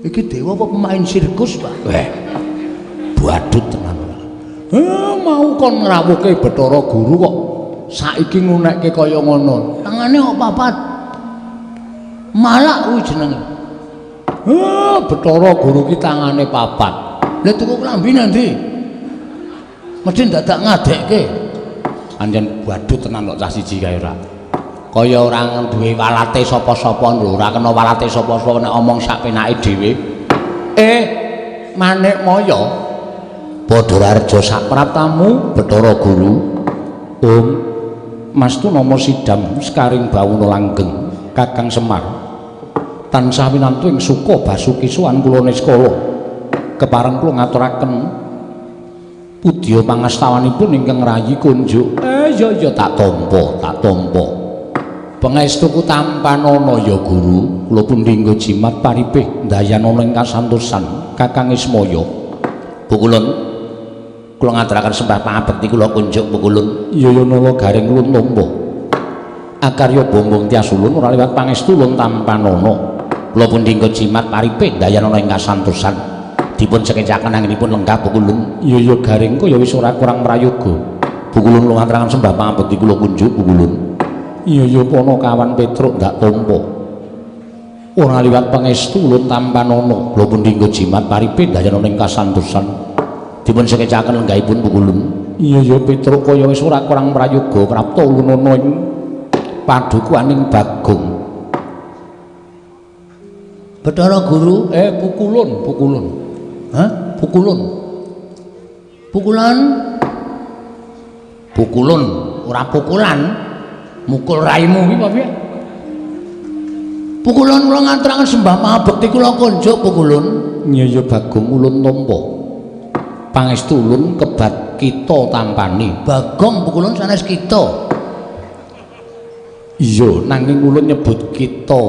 Iki dewa apa pemain sirkus, Pak? Weh. Badut tenan ora. Mau kon ngrawuhke Bathara Guru kok saiki ngunekke kaya ngono. Tangane kok papat. Malak kuwi jenenge. Bathara Guru ki tangane papat. Lah tuku klambi nanti. Mesti dadak ngadekke. Anjen badut tenan kok cah siji kae ora. Kaya ora duwe walate sapa-sapa lho, ora kena walate sapa-sapa nek omong sak penake dhewe. Manikmaya. Badararja sapraptamu Bathara Guru. Om Mastu nama sidam sekaring bawana langgeng Kakang Semar. Tansah winantu ing suka basuki sowan kula niskala. Kepareng kula ngaturaken pudya pangastawanipun ingkang rayi kunjuk. Ya ya tak tampa, tak tampa. Pangestuku tampanana ya Guru, kula pundi nggo jimat paripih ndayanana ing kasantosan Kakang Ismaya. Pukulun kula ngaturaken sembah pangabekti kula kunjuk pukulun. Iya ya nala garing ulun tampa. Akarya bombong tias ulun ora liwat pangestu ulun tampanana. Kula pundi nggo jimat paripih ndayanana ing kasantosan. Dipun sekecaken anggenipun lenggah pukulun. Iya ya garing kaya wis ora kurang prayoga. Pukulun kula ngaturaken sembah pangabekti kula kunjuk pukulun. Iya ya Panakawan Petruk ndak tampa. Ora liwat pangestu ulun tampanana. Kula pundi nggo jimat paripih ndayanana ing kasantosan. Dipun sekecaken lenggahipun pukulun. Iya ya Petruk kaya wis ora kurang prayoga prapta ulun ana ing padukuhaning Bagong. Bathara Guru, Pukulun, pukulun. Hah? Pukulun. Pukulan? Pukulun, ora pukulan. Mukul raimu kuwi apa piye? Pukulun kula ngaturaken sembah pangabekti kula kunjuk pukulun. Iya ya Bagong ulun tampa. Pangestu ulun kebat kita tampani. Bagong pukulun sanes kita. Iya, nanging ulun nyebut kita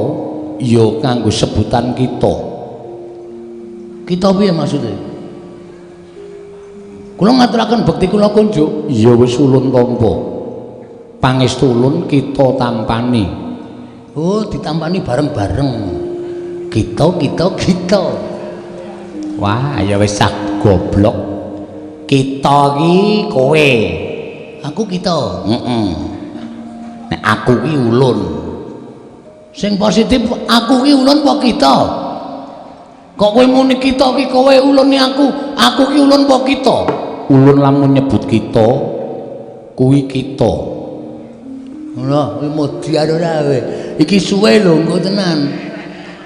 ya nganggo sebutan kita. Kita piye maksude? Kula ngaturaken bekti kula kunjuk. Iya wis ulun tampa. Pangestu ulun kita tampani. Oh, ditampani bareng-bareng. Kita kita kita. Wah, ya wis cah goblok. Kita ki kowe. Aku kita. Heeh. Nek aku ki ulun. Sing positif aku ki ulun apa kita? Kok kowe muni kita ki kowe ulune aku, aku ki ulun apa kita? Ulun lamun nyebut kita kuwi kita. Lho, kuwi modiar ora kowe. Iki suwe lho engko tenan.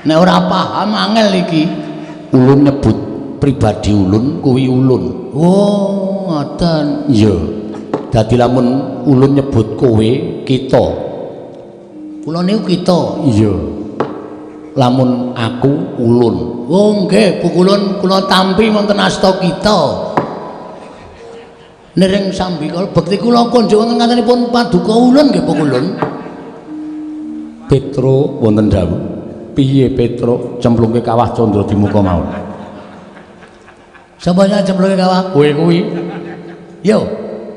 Nek ora paham angel iki. Ulun nyebut pribadi ulun kuwi ulun. Oh, ngoten. Iya. Dadi lamun ulun nyebut kowe kita. Kula niku kita. Iya. Lamun aku ulun. Oh nggih, pukulun kula tampi wonten asta kita. Nering sambikala bekti kula kunjuk wonten ngatenipun paduka ulun nggih pukulun. Petro wonten dawuh. Piye Petro cemplungke kawah Candra Dimuka mau? Sapa sing cemplungke kawah? Kowe kuwi. Yo,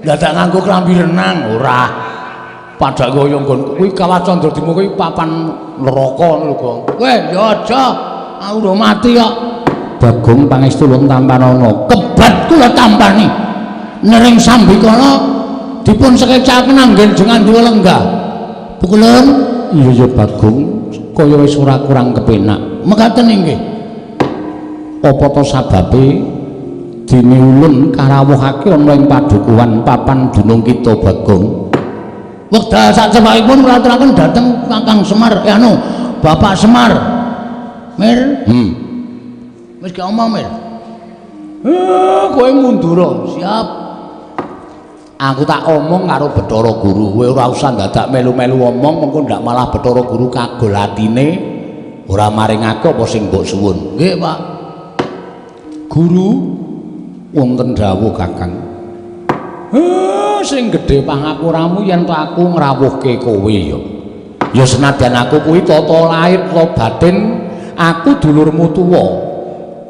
dadak nganggo klambi renang ora. Padha kaya nggon kuwi kawah Candra Dimuka kuwi papan neraka ngono lho, Gong. Kowe ya aja, aku udah mati kok. Bagong pangestu ulun tampanana. Kebat kula tampani. Nering sambikala dipun sekecaken anggen jengan dewa lenggah. Pukulun. Iya ya Bagong, kaya wis ora kurang kepenak. Mekaten inggih. Apa to sababe dene ulun karawuhake ana ing padukuhan papan dunung kita Bagong? Wekdal sacepakipun kula aturaken dhateng Kakang Semar, anu Bapak Semar. Mir. Wis gak omong, Mir. Kowe mundur. Siap. Aku tak omong karo Bathara Guru, kowe ora usah dadak melu-melu omong, mengko ndak malah Bathara Guru kagol atine ora maringake apa sing mbok suwun. Nggih, Pak. Guru wonten dawuh Kakang. Sing gedhe pangapuramu yen to aku ngrawuhke kowe ya. Ya senadyan aku kuwi tata lahir ta batin, aku dulurmu tuwa.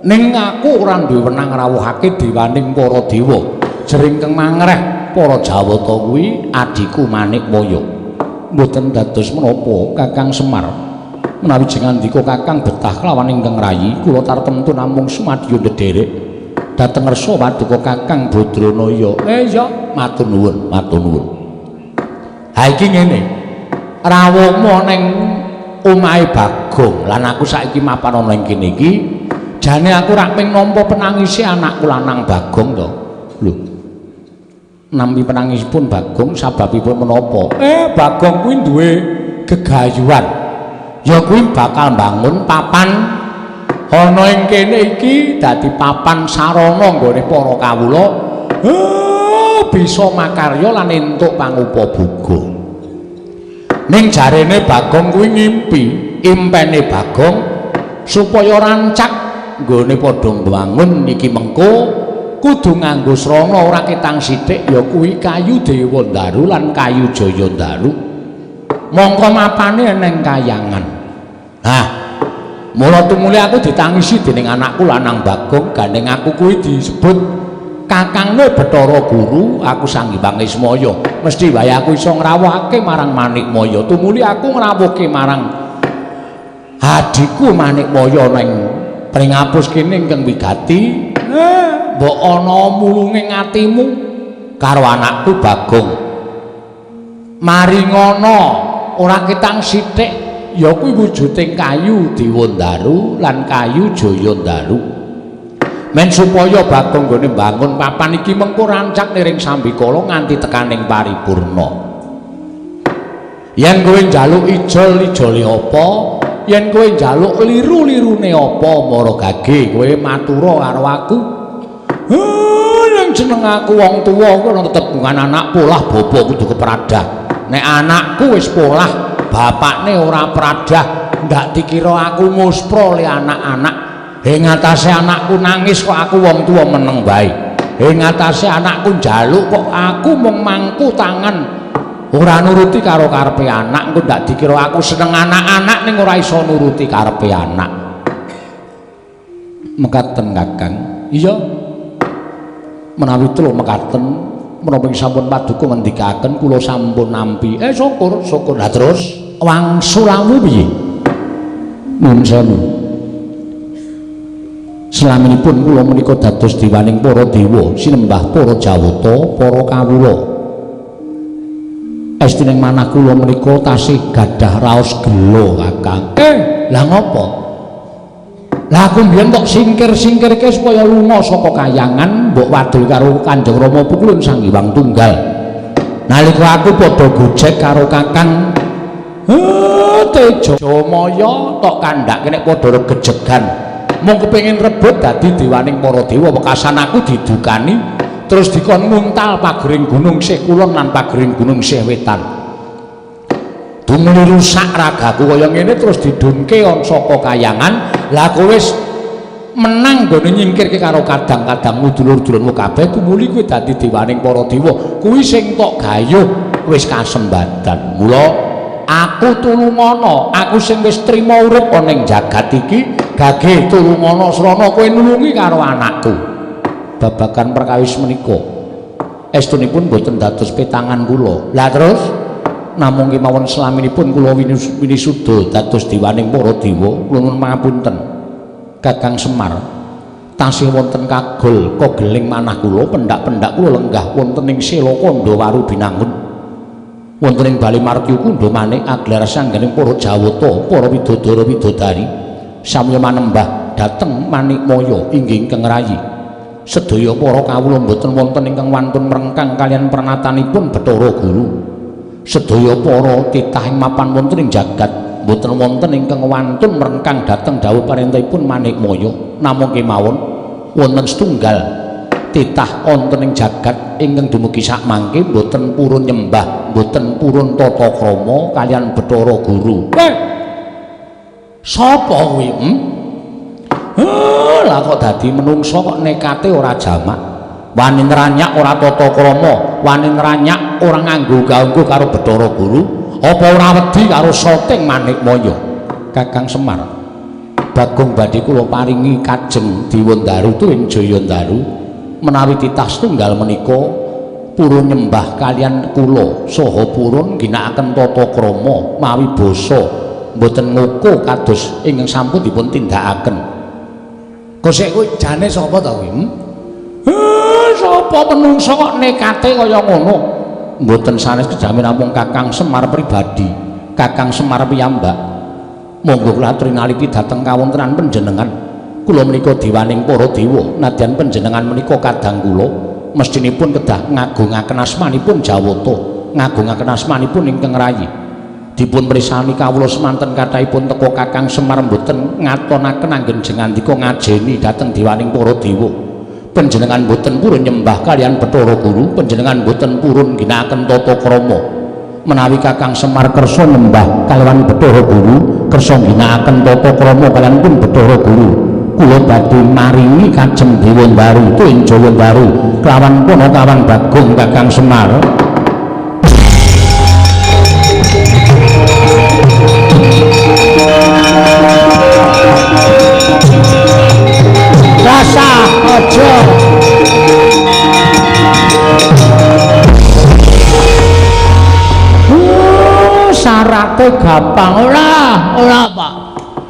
Ning aku ora duwe wenang ngrawuhake dewaning para dewa. Jering kang mangreh para Jawata kuwi adhiku Manikmaya. Mboten dados menapa Kakang Semar. Menawi jengandika Kakang betah kelawan ingkang rayi, kula tartemtu namung sumadyo ndederek dhateng ngersa paduka Kakang Badranaya. Iya, matur nuwun, matur nuwun. Ha iki ngene. Rawuhmu ning omahe Bagong lan aku saiki mapan ana ing kene iki, jane aku rak ping nampa penangise anakku lanang Bagong to. Lho. Nampi penangisipun Bagong sababipun menapa? Bagong kuwi duwe gegayuhan. Ya kuwi bakal mbangun papan ana ing kene iki dadi papan sarana nggone para kawula bisa makarya lan entuk pangupa-boga. Ning jarene Bagong kuwi ngimpi, impene Bagong supaya rancak nggone padha mbangun iki mengko kudu nganggo srana ora ketang sithik, ya kuwi kayu Dewandaru lan kayu Jayandaru. Mongko mapane eneng kayangan. Nah, mula tumuli aku ditangisi dening anakku lanang Bagong, gandeng aku kuwi disebut kakangne Bathara Guru, aku Sang Hyang Ismaya. Mesti wae aku iso ngrawuhake marang Manikmaya. Tumuli aku ngrawuhke marang adhiku Manikmaya ning pringapus kene ingkang wigati. Mbok ana mulunge atimu karo anakku Bagong. Mari ngono ora ketang sithik, ya kuwi wujuding kayu Dewandaru lan kayu Jayandaru. Men supaya Bagong nggone mbangun papan iki mengko rancak niring sambikala nganti tekaning paripurna. Yen kowe njaluk ijol, ijole apa? Yen kowe njaluk liru-lirune apa? Mara gage kowe matura karo aku. Yen jeneng aku wong tuwa kuwi ana tetembungan anak polah bapa kudu kepradah. Nek anakku wis polah, bapakne ora pradah, ndak dikira aku muspra le anak-anak. Ing atase anakku nangis kok aku wong tuwa meneng bae. Ing atase anakku njaluk kok aku mung mangku tangan ora nuruti karo karepe anak. Engko ndak dikira aku seneng anak-anak ning ora iso nuruti karepe anak. Mekaten Kakang. Iya. Menawi telu mekaten, menapa sampun paduka ngendikaken kula sampun nampi. Syukur, syukur. Lah terus wangsulamu piye? Nuwun sewu. Selaminipun kula menika dados diwaning para dewa, sinembah para jawata, para kawula. Estining manah kula menika tasih gadah raos gela, Kakang. Lah ngopo? Lah aku mbiyen kok singkir-singkirke supaya lunga saka kayangan, mbok wadul karo Kanjeng Rama Pukulun Sang Hyang Tunggal. Nalika aku padha gojek karo Kakang Tejamaya tok kandhake nek padha regejegan. Mung kepengin rebut dadi dewaning para dewa, wekasan aku didukani terus dikon nguntal pagering gunung sih kulon lan pagering gunung sih wetan. Tumuli rusak ragaku kaya ngene terus didunke saka kayangan. Lah kowe wis menang nggone nyingkirke karo kadang-kadangmu dulur-dulurmu kabeh, tumuli kowe dadi dewaning para dewa. Kuwi sing tok gayuh wis kasembadan. Mula aku tulungana, aku sing wis trima urip ana ing jagat iki, gage tulungana srana kowe nulungi karo anakku. Babagan perkawis menika estunipun boten dados petangan kula. Lah terus namung kemawon selaminipun kula winisuda dados dewaning para dewa, kula nuwun pangapunten Kakang Semar, tasih wonten kagol kogeling manah kula, pendak-pendak kula lenggah wonten ing Sela Kandha Waru Binangun, wonten ing Bali Martya Kundha Manik aglar sangganing para jawata, para widodara widodari samya manembah dhateng Manikmaya inggih ingkang rayi. Sedaya para kawula mboten wonten ingkang wantun mrengkang kaliyan pranatanipun Bathara Guru. Sedaya para titah ing mapan wonten ing jagat mboten wonten ingkang wantun mrengkang dhateng dawuh parentahipun Manikmaya. Namung kemawon wonten setunggal titah wonten ing jagat ingkang dumugi sakmangke mboten purun nyembah, mboten purun tata krama kaliyan Bathara Guru. Sapa kuwi? Lah kok dadi menungsa kok nekate ora jamak. Wani nranyak ora tata krama, wani nranyak ora nganggo ganggu karo Bathara Guru, apa ora wedi karo soting Manikmaya? Kakang Semar, Bagong badhe kula paringi kajeng Dewandaru tuwin Jayandaru menawi titah setunggal menika purun nyembah kaliyan kula saha purun ginakaken tata krama mawi basa Mboten ngoko kados ingkang sampun dipun tindakaken. Kosek kuwi jane sapa ta kuwi? Sapa menungsa kok nekate kaya ngono? Mboten sanes kejamen namung Kakang Semar pribadi, Kakang Semar piyambak. Monggo kula aturi nalipi dhateng kawontenan panjenengan. Kula menika diwaning para dewa, nadyan panjenengan menika kadang kula mestinipun kedah ngagungaken asmanipun Jawata, ngagungaken asmanipun ingkang rayi. Dipun mrisani kawula semanten kathahipun teka Kakang Semar mboten ngatonaken anggen jengandika ngajeni dhateng diwaning para dewa. Panjenengan mboten purun nyembah kaliyan Bathara Guru, panjenengan mboten purun ginakaken tata krama. Menawi Kakang Semar kersa nyembah kaliyan Bathara Guru, kersa ginakaken tata krama kaliyan pun Bathara Guru, kula badhe maringi kajeng Dewa Ndaru tuwin Jaya Ndaru kelawan Panakawan Bagong Kakang Semar. Rasa aja. Syarate gampang ora, ora Pak.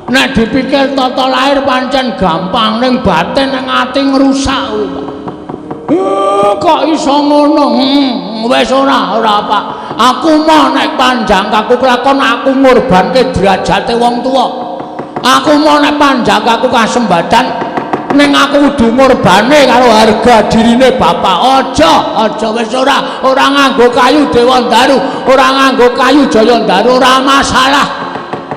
Nek dipikir tata lahir pancen gampang, ning batin ning ati ngrusak kuwi, Pak. Kok iso ngono? Wis ora, ora Pak. Aku mau nek panjang kaku kelakon aku ngorbanke derajate wong tuwa. Aku mau nek panjang kaku kasembadan ning aku kudu ngorbane karo harga dirine bapak. Aja, aja wis ora, ora nganggo kayu Dewa Ndaru, ora nganggo kayu Jaya Ndaru, ora masalah.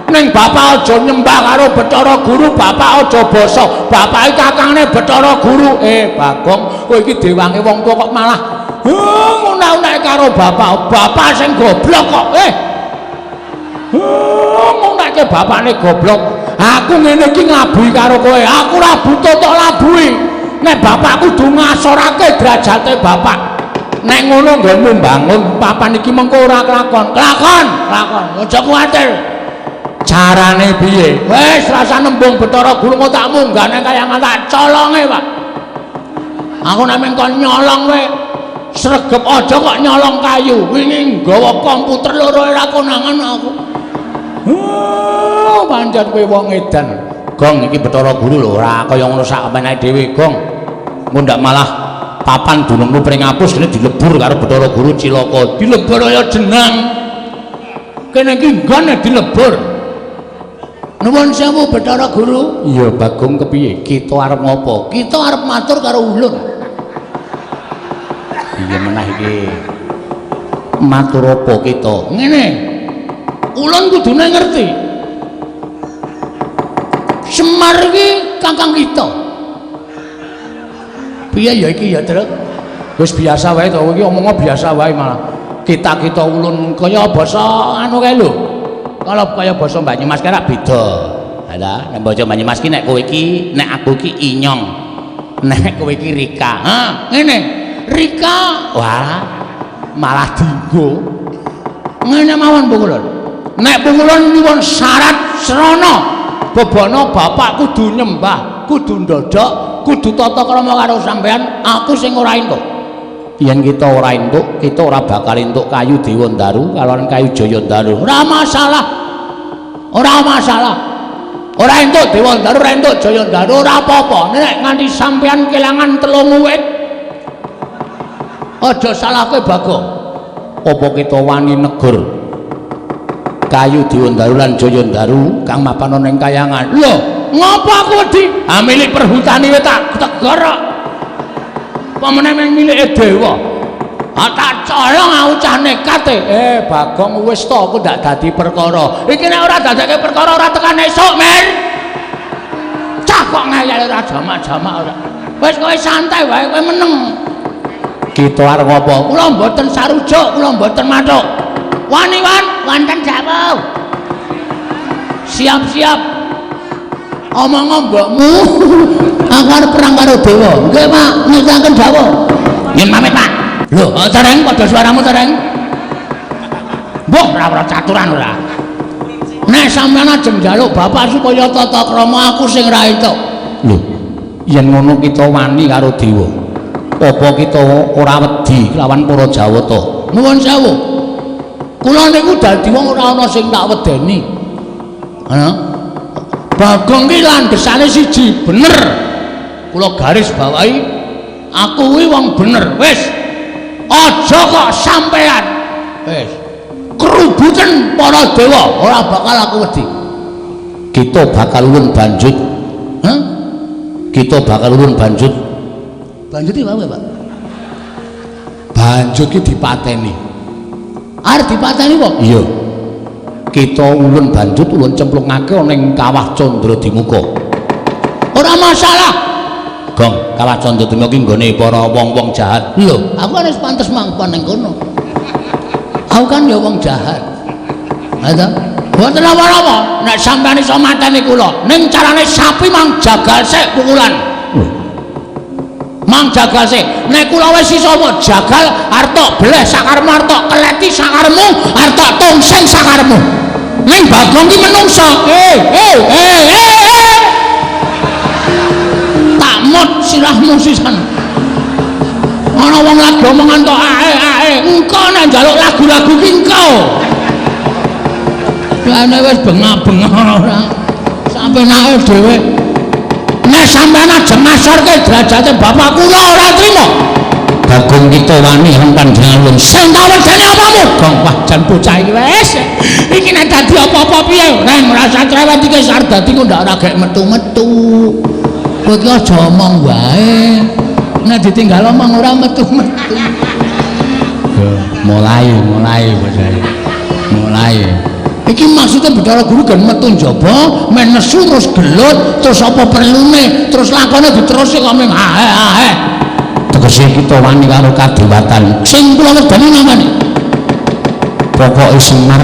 Ning bapak aja nyembah karo Bathara Guru, bapak aja basa. Bapak iki kakangne Bathara Guru. Bagong, kowe iki dewange wong tuwa kok malah ngunak-unake karo bapak. Bapak sing goblok kok. Ngunake bapakne goblok. Aku ngene iki nglabuhi karo kowe. Aku ora butuh tok labuhi. Nek bapak kudu ngasorake derajate bapak. Nek ngono nggonmu mbangun papan iki mengko ora kelakon. Kelakon, kelakon. Aja kuwatir. Carane piye? Wis rasa nembung Bathara Guru kok tak munggah nang kayangan tak colonge, Pak. Aku nek mung kon nyolong kowe sregep aja kok nyolong kayu. Wingi nggawa komputer loro ora konangan aku. Oh, pancen kowe wong edan. Gong iki Bathara Guru lho ora kaya ngono sak meneh dhewe, Gong. Engko ndak malah papan dunungmu pring apus kene dilebur karo Bathara Guru cilaka. Dilebur kaya jenang. Kene iki nggone dilebur. Nuwun sewu Bathara Guru. Iya, Bagong kepiye? Kita arep ngopo? Kita arep matur karo ulun. Iya menah iki. Matur apa kita? Ngene. Ulun kudune ngerti. Semar iki kakang kita. Piye ya iki ya, Truk? Wis biasa wae to, iki omongnya biasa wae malah. Kita-kita ulun kaya basa anu kae lho. Kalau kaya basa Banyumas kae rak beda. Ha ta, nek basa Banyumas ki nek kowe iki, nek aku iki inyong. Nek kowe iki Rika. Ha, ngene. Rika, wah, malah dinggo. Ngene mawon Pungkulun. Nek Pungkulun nyuwun syarat srana bebana bapak kudu nyembah, kudu ndodhok, kudu tata krama karo sampean, aku sing ora entuk. Yen kita ora entuk, kita ora bakal entuk kayu Dewa Ndaru kalawan kayu Jaya Ndaru. Ora masalah. Ora masalah. Ora entuk Dewa Ndaru, ora entuk Jaya Ndaru, ora apa-apa. Nek nganti sampean kelangan 3 wit, aja salahke Bagong. Apa kita wani negur kayu Dewa Ndaru lan Jaya Ndaru kang mapan ana ing kayangan? Lho, ngopo aku wedi? Ah milik perhutani wis tak tegor kok. Apa meneh mung milike dewa? Ah tak colong aku cah nekat e. Bagong wis to aku ndak dadi perkara. Iki nek ora dadekke perkara ora tekan esuk, Mir. Cah kok ngeyel ora jamak-jamak ora. Wis kowe santai wae, kowe meneng. Kita arep ngopo? Kula mboten sarujuk, kula mboten mathuk. Wani wan, wonten dawuh. Siap-siap. Omong mbokmu. Aku arep perang karo dewa. Nggih, Pak, ngersakaken dawuh. Nggih pamit, Pak. Lho, tereng padha suaramu tereng. Mbah, ora caturan ora. Nek sampeyan ajeng njaluk bapak supaya tata krama aku sing ra entuk. Lho, yen ngono kita wani karo dewa. Apa kita ora wedi lawan para Jawata? Nuwun sewu. Kula niku dadi wong ora ana sing tak wedeni. Ana Bagong ki landhesane siji bener. Kula garis bawahi aku kuwi wong bener. Wis. Aja kok sampean. Wis. Kerubuten para dewa ora bakal aku wedi. Kita bakal ulun banjut. Hah? Kita bakal ulun banjut. Banjut iki apa, Pak? Banjut ki dipateni. Arep dipateni kok? Iya. Kita ulun banjut ulun cemplungake ana ing Kawah Candradimuka. Ora masalah. Gong, Kawah Candradimuka ki nggone para wong-wong jahat. Lho, aku kan wis pantes mangkon ning kono. Aku kan ya wong jahat. Ha ta? Mboten napa-napa, nek sampeyan iso mateni kula, ning carane sapi mang jagal sik pukulan. Mang jagal sik. Nek kula wis iso mok jagal arep tok bleh sakarmu, arep tok keleti sakarmu, arep tok tongseng sakarmu. Ning Bagong ki menungso. Eh. Tak mot sirahmu sisan. Ana wong lagi omongan tok ae. Engko nek njaluk lagu-lagu ki engko. Lane wis bengak-bengok ora. Sampenake dhewe. Nek sampean aja ngasorke derajate bapak kula ora trima. Bagong kita wani han panjenengan ulun. Sing tak wedeni apamu? Gong, wah jan bocah iki wis. Iki nek dadi apa-apa piye? Reng ora usah cerewet iki wis arep dadi kok ndak ora gek metu-metu. Kowe iki aja omong wae. Nek ditinggal omong ora metu-metu. Mulai bocah. Mulai. Iki maksudnya Bathara Guru gen metu njaba, men nesu terus gelut, terus apa perlune, terus lakone diteruske kok mung ae. Tegese kita wani karo kadewatan. Sing kula wedeni namane. Pokoke Semar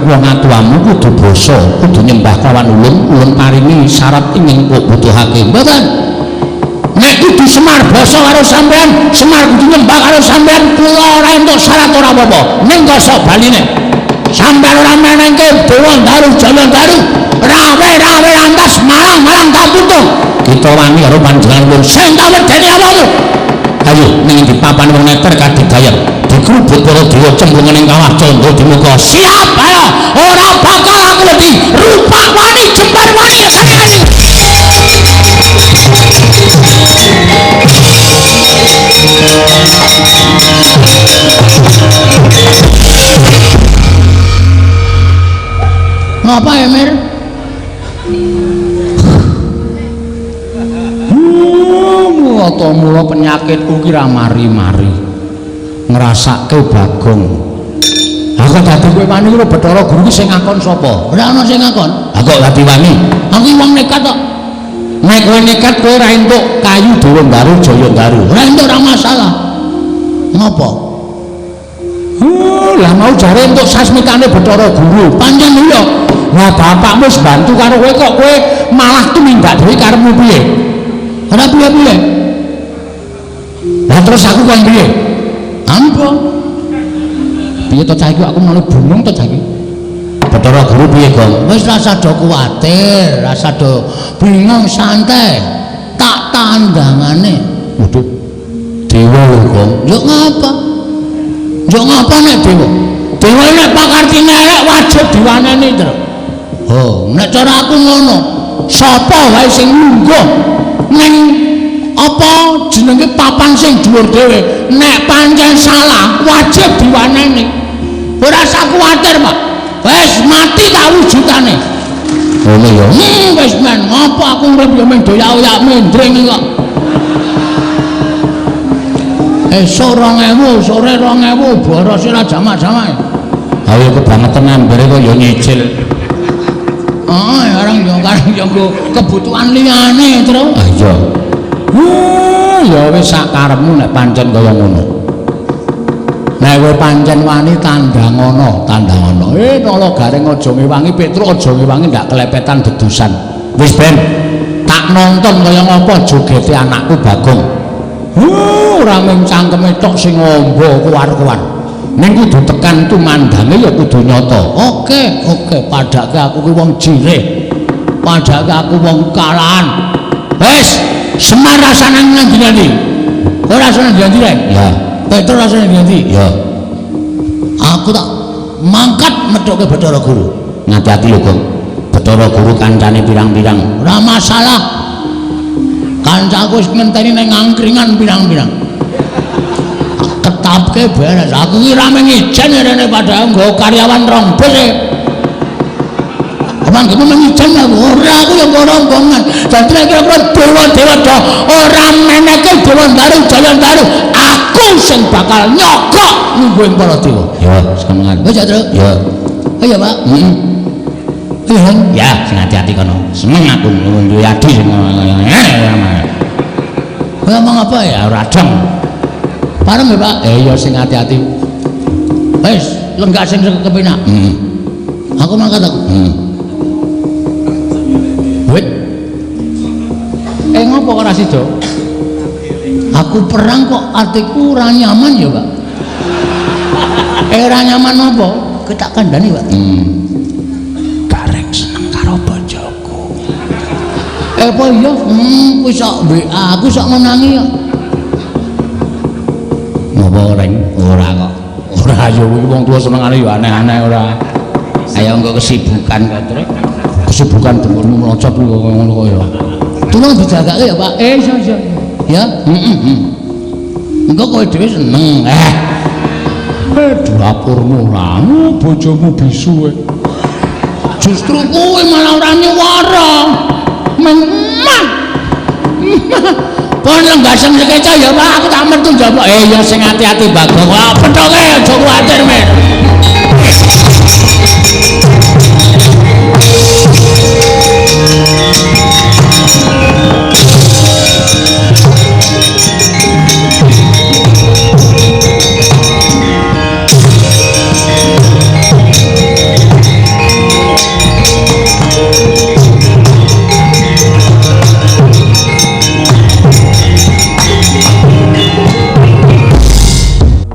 wong atuwamu kudu basa, kudu nyembah kawan ulun, ulun paringi syarat ingkang kok butuhake. Mboten. Nek kudu Semar basa karo sampean, Semar kudu nyembah karo sampean, kula ora entuk syarat ora apa-apa. Ning kosok baline. Sampean ora menengke Dewa Ndaru Jaya Ndaru, rawe-rawe lantas malang-malang tak putung. Kita wani karo panjenengan ulun. Sing tak wedeni apamu? Ayo ning di papan wong neter kadidayan. Dikrubut para dewa cemplungan ing Kawah Candradimuka. Siap, ayo. Ora bakal aku wedi. Rupak wani, jembar wani, kene. Ngapa ya, Mir? Mula penyakitku ki ra mari-mari. Ngrasake Bagong. Aku dadi kowe wani karo Bathara Guru ki sing ngakon sapa? Ora ana sing ngakon. Lah kok dadi wani? Aku ki wong nekat kok. Nek kowe nekat kowe ora entuk kayu Dewa Ndaru Jaya Ndaru. Ora entuk ora masalah. Ngopo? Lah mau jare entuk sasmitane Bathara Guru. Pancen iya. Lah bapakmu wis bantu karo kowe kok kowe malah tumindak dhewe karepmu piye? Ora piye-piye. Lah terus aku kon piye? Ampun. Piye to cah iki aku malah bingung to cah iki. Bathara Guru piye, Gong? Wis rasa do kuwatir, rasa do bingung santai. Tak tandangane. Waduh. Dewa lho, Gong. Yo ngapa? Yo ngapa nek dewa? Dewa nek pakartine elek wajib diwaneni, Tru. Oh, nek cara aku ngono, sapa wae sing lungguh ning apa jenenge papan sing dhuwur dhewe, nek pancen salah wajib diwaneni. Ora usah kuwatir, Pak. Wis mati tak wujudane. Ngono ya. Wis men, ngopo aku urip ya men doyak-oyak mendring kok. Esuk 2000, sore 2000, boros ora jamak-jamak. Ayo kebangetan ambere kok ya nyicil. Oh, arang yo karang yo nggo kebutuhan liyane, Tru. Ah iya. Ya wis sak karepmu nek pancen kaya ngono. Nek kowe pancen wani tandhangono, tandhangono. Nala Gareng aja ngewangi, Petruk aja ngewangi ndak kelepetan dedusan. Wis ben tak nonton kaya ngapa jogete anakku Bagong. Ora mung cangkeme tok sing ngombo kuwar-kuwar. Ning kudu tekan tumandange ya kudu nyata. Oke, oke, padake aku ki wong jirih. Padake aku wong kalahan. Wis, Semar rasane nang ndi-ndi? Ora rasane ndi-ndi, Rek? Ya. Petruk rasane ndi-ndi? Ya. Aku tak mangkat methuke Bathara Guru. Ngati-ati lho, Gong. Bathara Guru kancane pirang-pirang. Ora masalah. Kancaku wis ngenteni ning angkringan pirang-pirang. Ketapke beres. Aku ki ra mengijen rene padahal nggo karyawan rong bus. Emang kamu mengijen aku? Ora, aku yang rombongan. Dadi nek kira-kira dewa-dewa do ora meneke Dewa Ndaru Jaya Ndaru, aku sing bakal nyogok nunggu ing para dewa. Ya, semangat. Wis ya, Truk? Ya. Ayo, Pak. Heeh. Iya. Ya, sing hati-hati kono. Seneng aku duwe adi sing Kowe ngomong apa ya? Ora dong. Pareng ya, Pak? Ya sing hati-hati. Wis, lenggah sing kepenak. Heeh. Aku mangkat aku. Heeh. Wit. Ngopo kok ora sida? Aku perang kok atiku ora nyaman ya, Pak. Ora nyaman apa? Kowe tak kandhani, Pak. Gareng seneng karo bojoku. Apa iya? Kuwi sok WA, aku sok menangi kok. Ngopo reng? Ora kok. Ora ya kuwi wong tuwa senengane ya aneh-aneh ora. Ayo engko kesibukan kok, Truk. Kesibukan dengkulmu mlocot kuwi kok ngono kok ya. Tolong dijagake ya, Pak. Iso iso. Ya, heeh. Engko kowe dhewe seneng. Dapurmu ora, bojomu bisu. Justru kowe malah ora nyuwara. Memang. Pon lenggah sing sekeca ya, Pak. Aku tak metu njaba. Ya sing ati-ati Bagong. Wah, pethoke aja kuwatir, men.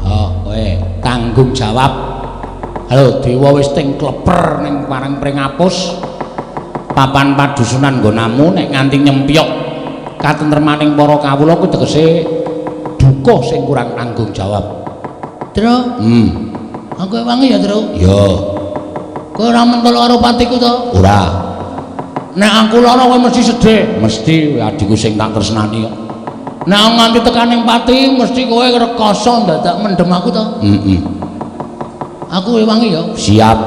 Oh, kowe tanggung jawab. Halo, dewa wis ting kleper ning parang pringapus. Papan padusunan nggonamu nek nganti nyempyok katentremaning para kawula kuwi tegese duka sing kurang tanggung jawab. Truk. Aku wangi ya, Truk. Ya. Kowe ora mentol karo patiku to? Ora. Nek aku lara kowe mesti sedih. Mesti adikku sing tak tresnani kok. Nek aku nganti tekan ning pati mesti kowe rekoso ndadak mendem aku to? Heeh. Aku wangi ya. Siap.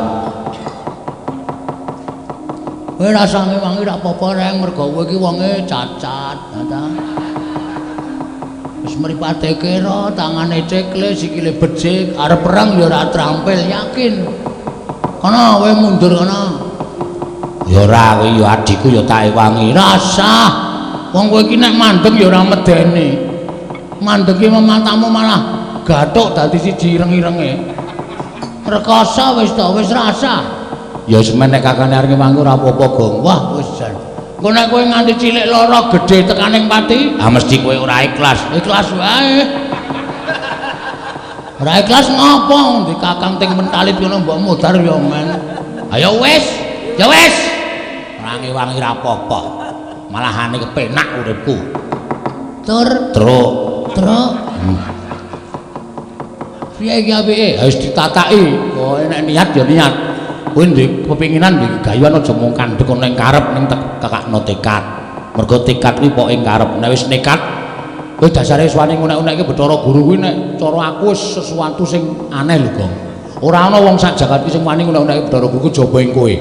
Kowe rasane wangi ra apa-apa reng mergo kowe iki wonge cacat, ta. Wis mripate kira, tangane cekle, sikile becik, arep perang ya ora trampil, yakin. Kono kowe mundur kono. Ya ora, kowe ya adikku ya tak ewangi. Rasah. Wong kowe iki nek mandeg ya ora medeni. Mandeg ki matamu malah gathuk dadi siji ireng-irenge. Rekoso wis to, wis rasah. Ya semen nek kakane arep ngewangi ora apa-apa, Gong. Wah, wis jan. Engko nek kowe nganti cilik lara gedhe tekaning pati, ah mesti kowe ora ikhlas. Ikhlas wae. Ora ikhlas ngopo? Ndi kakang ting mentalit ngono mbok modar ya men. Ayo wis, ya wis. Ora ngewangi ora apa-apa. Malahane kepenak uripku. Tur, truk, truk. Piye iki apike? Wis ditataki. Kowe nek niat ya niat. Kowe ndek kepinginan ndek gayuan aja mung kandhek ana ing karep ning tekakno tekad. Mergo tekad kuwi pok ing karep. Nek wis nekat, kowe dasare suwane ngunek-unekke Bathara Guru kuwi nek cara aku wis sesuatu sing aneh lho, Gong. Ora ana wong sak jagat iki sing wani ngunek-unekke Bathara Guru ku jaba ing kowe.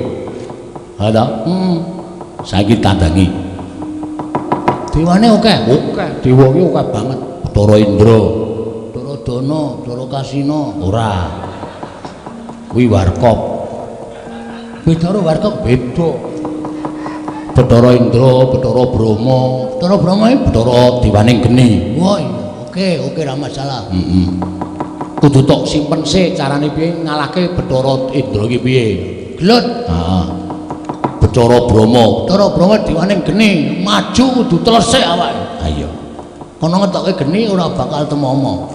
Ha ta? Saiki tandangi. Dewane akeh. Akeh, dewa ki akeh banget. Bathara Indra, Bathara Dana, Bathara Kasina. Ora. Kuwi warkop. Bathara Warkop beda. Bathara Indra, Bathara Brahma, Bathara Brahma iki Bathara dewaning geni. Wah, iya. Oke, oke ra masalah. Heeh. Kudu tok simpen sik carane piye ngalahke Bathara Indra iki piye? Gelut. Heeh. Bathara Brahma, Bathara Brahma dewaning geni, maju kudu telesik awake. Ha iya. Kono ngetoke geni ora bakal temomo.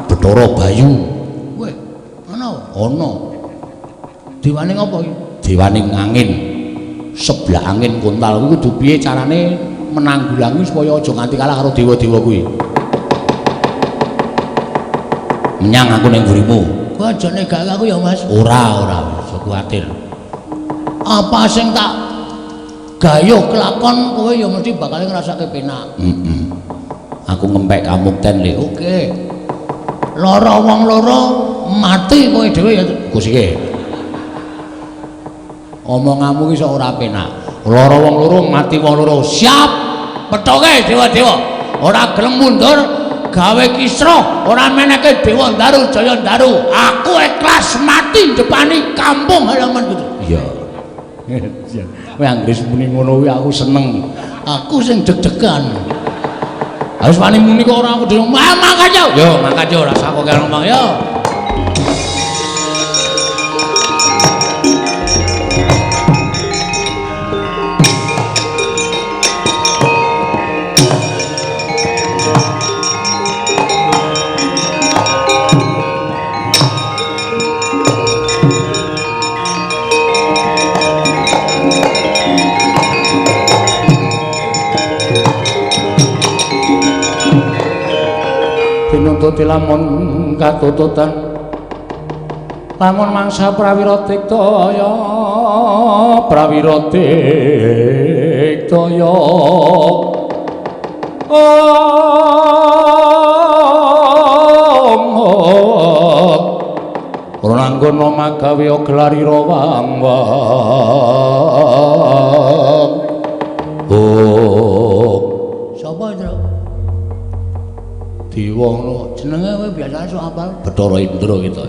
Bathara Bayu. Weh, ana? Ana. Dewaning apa iki? Dewaning angin. Sebelah angin kontal kuwi kudu piye carane menanggulangi supaya aja nganti kalah karo dewa-dewa kuwi. Menyang aku ning mburimu. Kowe aja negake aku ya, Mas. Ora, ora, aja kuwatir. Apa sing tak gayuh kelakon kowe ya mesti bakal ngrasake penak. Heeh. Aku ngempek kamukten le. Oke. Lara wong loro mati kowe dhewe ya Kusike. Omonganmu ki sok ora penak. Lara wong loro mati wong loro. Siap. Pethoke dewa-dewa. Ora gelem mundur gawe kisruh, ora meneke Dewa Ndaru Jaya Ndaru. Aku ikhlas mati depani kampung halaman gitu. Iya. Kowe anggere muni ngono kuwi aku seneng. Aku sing deg-degan. Harus wani muni kok ora aku dhewe. Mangkat yo. Yo, mangkat yo rasa kok ngomong yo. Tinututi lamun katututan lamun mangsa prawira diktaya prawira diktaya om Prananggana magawe gelarira wang wang. Oh. Sapa itu? Dewa ngono jenenge kowe biasane sok apal? Bathara Indra kita.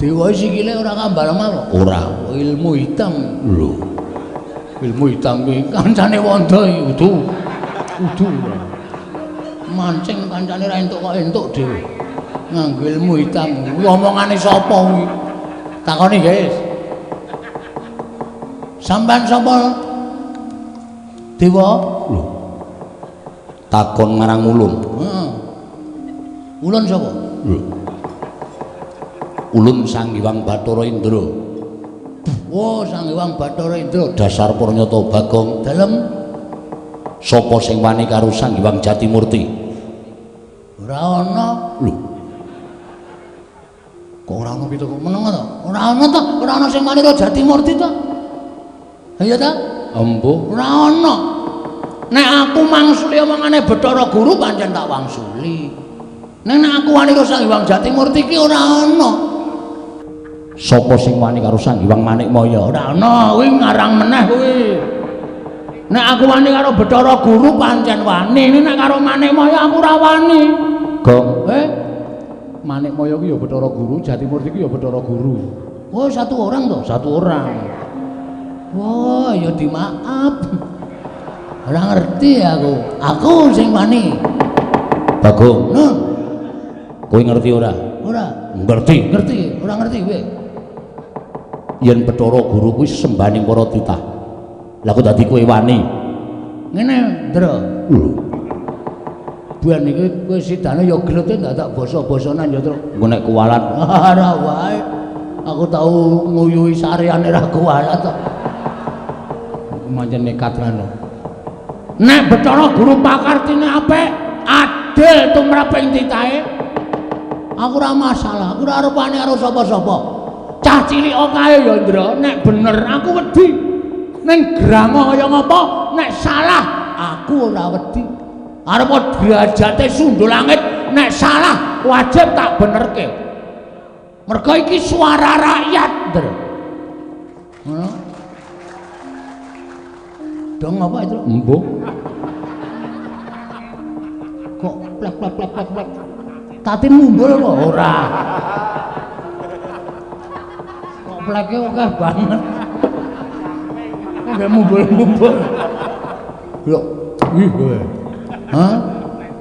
Dewa sikile ora kambal lemah. Ora, ilmu hitam. Lho. Ilmu hitam kuwi kancane wanda iki udu. Udu. Mancing kancane ra entuk kok entuk dhewe. Nganggo ilmu hitam. Kuwi omongane sapa kuwi? Takoni, guys. Sampean sapa? Dewa? Lho. Takon marang ulun. Heeh. Ulun sapa? Lho. Ulun Sang Hyang Bathara Indra. Oh, Sang Hyang Bathara Indra. Dasar purnyata Bagong. Dalem sapa sing wani karo Sang Hyang Jatimurti? Ora ana. Lho. Kok ora ana pitu kok meneng to? Ora ana to, ora ana sing wani karo Jatimurti to. Ha iya ta? Embuh. Ora ana. Nek aku mangsuli omongane Bathara Guru pancen tak wangsuli. Nek aku wani karo Sang Hyang Jatimurti ki ora ana. Sapa sing wani karo Sang Hyang Manikmaya? Ora ana, kuwi ngarang meneh kuwi. Nek aku wani karo Bathara Guru pancen wani, nek karo Manikmaya aku ora wani. Gong. Manikmaya kuwi ya Bathara Guru, Jatimurti kuwi ya Bathara Guru. Oh, satu orang toh? Satu orang. Wah, ya dimaaf. Ora ngerti aku. Aku sing wani. Bagong. Nun. Kowe ngerti ora? Ora. Ngerti. Ngerti, ora ngerti kowe. Yen Bathara Guru kuwi sembahaning para titah. Lah kok dadi kowe wani? Ngene, Ndra. Lho. Ben iki kowe sidane ya gelete ndak tak basa-basanan ya, Tru. Engko nek kuwalat ora wae. Aku tau nguyuhi sareane ra kuwalat to. Mancen nekat lan. Nek Bathara Guru pakartine apik, adil tumrap ing titahe. Aku ora masalah, aku ora arep wani karo sapa-sapa. Cah cilik kae ya, Ndra, nek bener aku wedi. Ning grama kaya ngapa, nek salah aku ora wedi. Arep derajate sundul langit, nek salah wajib tak benerke. Mergo iki suara rakyat, Ndra. Ngono. Dong apa itu? Embuh. Kok plek plek plek plek plek. Tatin mumbul kok ora. Kok pleke akeh banget. Nggak mumbul-mumbul. Lho, ih kowe. Hah?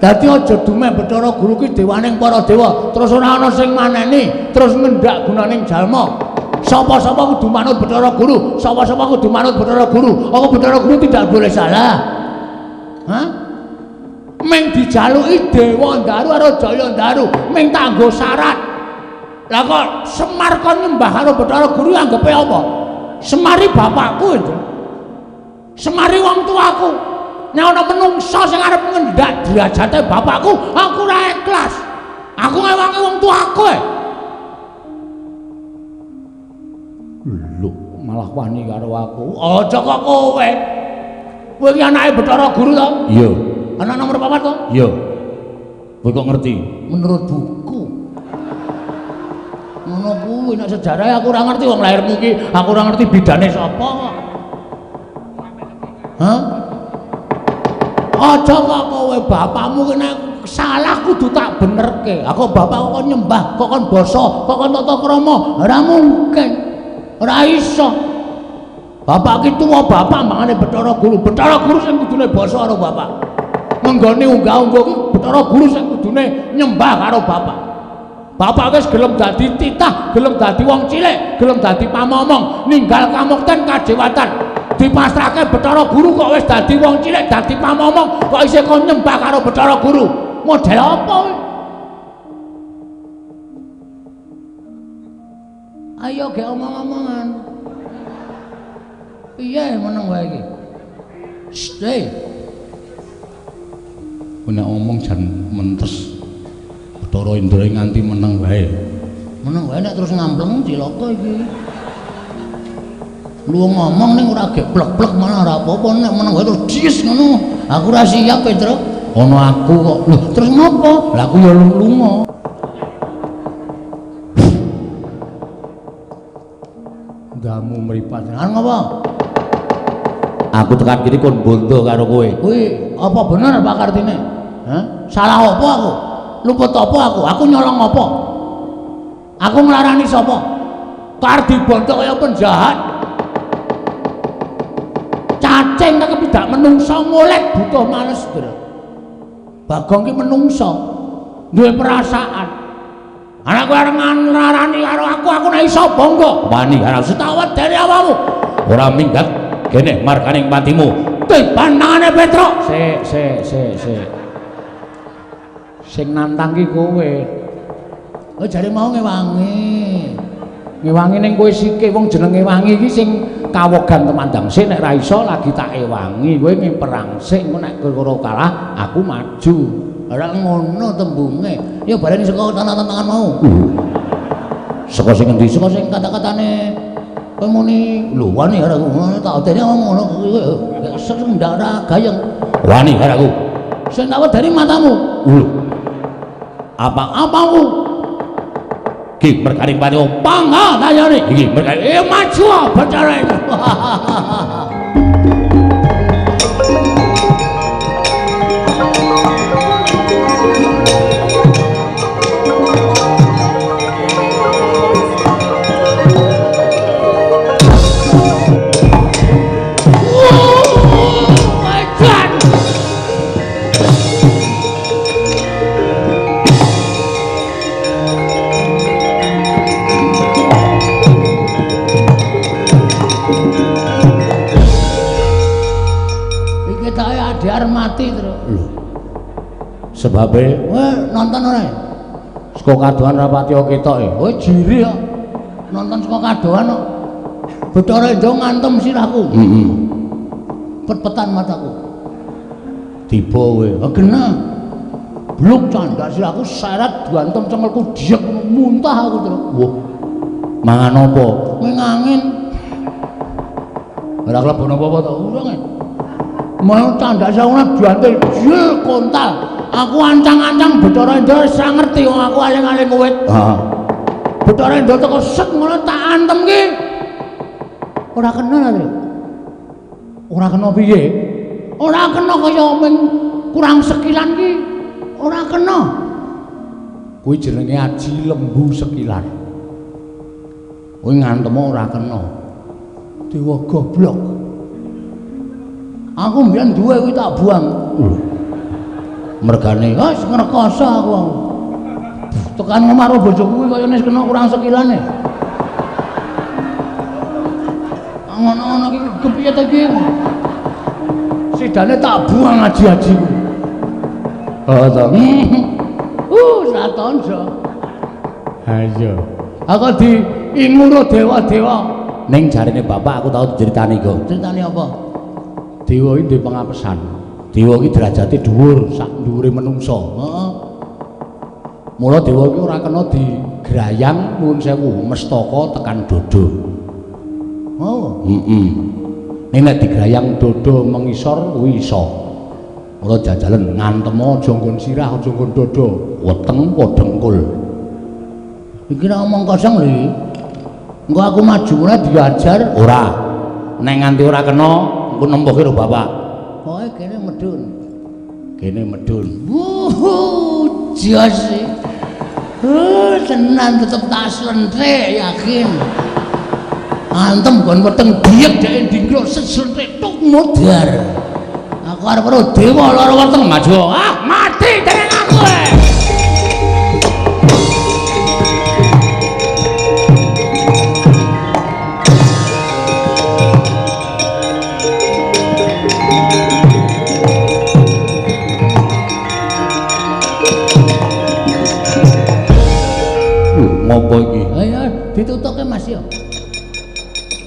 Dadi aja dumeh Bathara Guru ki dewaning para dewa, terus ora ana sing maneni, terus ngendak gunaning jalma. Sapa-sapa kudu manut Bathara Guru, sapa-sapa kudu manut Bathara Guru. Apa Bathara Guru tidak boleh salah? Hah? Meng dijaluki Dewa Ndaru karo Jaya Ndaru, meng tanggo syarat. Lah kok Semar kon nyembah karo Bathara Guru anggepe apa? Semari bapakku itu. Semari wong tuaku. Nek ana menungsa sing arep ngendak derajate bapakku, aku ora ikhlas. Aku ngewangi wong tuaku. Lho, malah Malah wani karo aku. Aja kok kowe. Kowe iki anake Bathara Guru to? Iya. Anak nomor 4 to? Iya. Kowe kok ngerti? Menurut buku. Ngono kuwi nek sejarah aku ora ngerti wong lahirmu iki, aku ora ngerti bidane sapa kok. Hah? Aja kok kowe bapakmu ki nek salah kudu tak benerke. Aku bapak kok nyembah, kok kon basa, kok kon tata krama. Ora mungkin. Ora iso. Bapak ki tuwa bapak mangane Bathara Guru. Bathara Guru sing kudune basa karo bapak. Ngenggone unggah-ungguh ki Bathara Guru sing kudune nyembah karo bapak. Bapak wis gelem dadi titah, gelem dadi wong cilik, gelem dadi pamomong, ninggal kamukten kadewatan. Dipasrahke Bathara Guru kok wis dadi wong cilik, dadi pamomong, kok isih kon nyembah karo Bathara Guru. Model apa kowe? Ayo ge omong-omongan. Piye meneng wae iki? Shh. Nek omong jan mentes. Bathara Indra nganti meneng wae. Meneng wae nek terus ngampleng cilaka iki. Lu ngomong ning ora ge plek-plek malah ora apa-apa, nek meneng wae terus dies ngono. Aku ora siap, Petro. Ana aku kok. Lho, terus ngopo? Lah aku ya lunga. Ndamu mripat. Lan ngopo? Aku tekan kene kon bondo karo kowe. Kuwi apa bener Pak Kartine? Hah? Salah apa aku? Luput apa aku? Aku nyolong apa? Aku nglarani sapa? Kar dibondo kaya penjahat. Cacing kaya kepidak menungsa ngolet butuh males, Ndra. Bagong ki menungsa, duwe perasaan. Anak kowe arep nglarani karo aku, aku nek iso bangga. Wani karo setawa dene awakmu. Ora minggat kene marganing patimu. Tiban tangane Petruk. Sik, sik, sik, sik. Sing nantang ki kowe. Oh jare mau ngewangi. Ngewangi ning kowe sike wong jeneng ngewangi iki sing kawogan temandang sik nek ra iso lagi tak ewangi. Kowe perang sik engko nek kira kalah aku maju. Ora ngono tembunge. Ya bareng saka tantangan mau. Saka sing endi? Saka sing kata-katane kowe muni lho wani karo aku. Tak odene ngomong ngono kuwi. Sing ndak ora gayeng. Wani karo aku. Sing tak wedeni matamu. Lho. Apa-apamu? Ki merganing patimu. Pangga tayane. Iki merganing. Maju Bathara itu. Mati terus. Lho. Sebabe kowe nonton ora? Saka kadohan rapati ketok e. Kowe jiri kok. Nonton saka kadohan kok. Bathara Indra ngantem sirahku. Heeh. Pet-petan mataku. Tiba kowe. Oh, genah. Bluk candak sirahku seret diantem cengelku diek muntah aku terus. Wah. Mangan apa? Mengangin. Ora klebon apa-apa to? Urung. Mau candak sauna diantil jil kontal. Aku ancang-ancang Bathara Indra wis ora ngerti wong aku aling-aling wit. Heeh. Bathara Indra teko set ngono tak antem ki. Ora kena ta, Ora kena piye? Ora kena kaya ming kurang sekilan ki. Ora kena. Kuwi jenenge aji lembu sekilan. Kuwi ngantem ora kena. Dewa goblok. Aku mbiyen duwe kuwi tak buang. Lho. Mergane wis ngrekoso aku. Tekan omah karo bojoku kuwi kaya wis kena kurang sekilane. Ngono-ngono iki kepiye ta iki? Sidane tak buang aji-aji ku. Oh to. Satonjo. Ha iya. Aku diinguro dewa-dewa. Ning jarine bapak aku tau diceritani kok. Critane apa? Dewa iki duwe pangapesan. Dewa iki derajate dhuwur sak dhuwure menungsa. Heeh. Mula dewa iki ora kena digrayang nuwun sewu mestaka tekan dodo. Oh. Heeh. Ning nek digrayang dada mengisor kuwi iso. Ora jajalen ngantem aja nggon sirah, aja nggon dada, weteng apa dengkul. Iki nek omong kosong lho iki. Engko aku maju ora diajar ora. Nek nganti ora kena, engko nempuh karo bapak. Pokoke kene medun. Kene medun. Wuh, jos. Tenan tetep tak slentrek yakin. Antem gon weteng biek dhek ndingkluk slentrek tuk modar. Aku arep karo dewa lara weteng maju. Ah, mati dening aku. Ngopo iki? Ayo ditutuke Mas ya.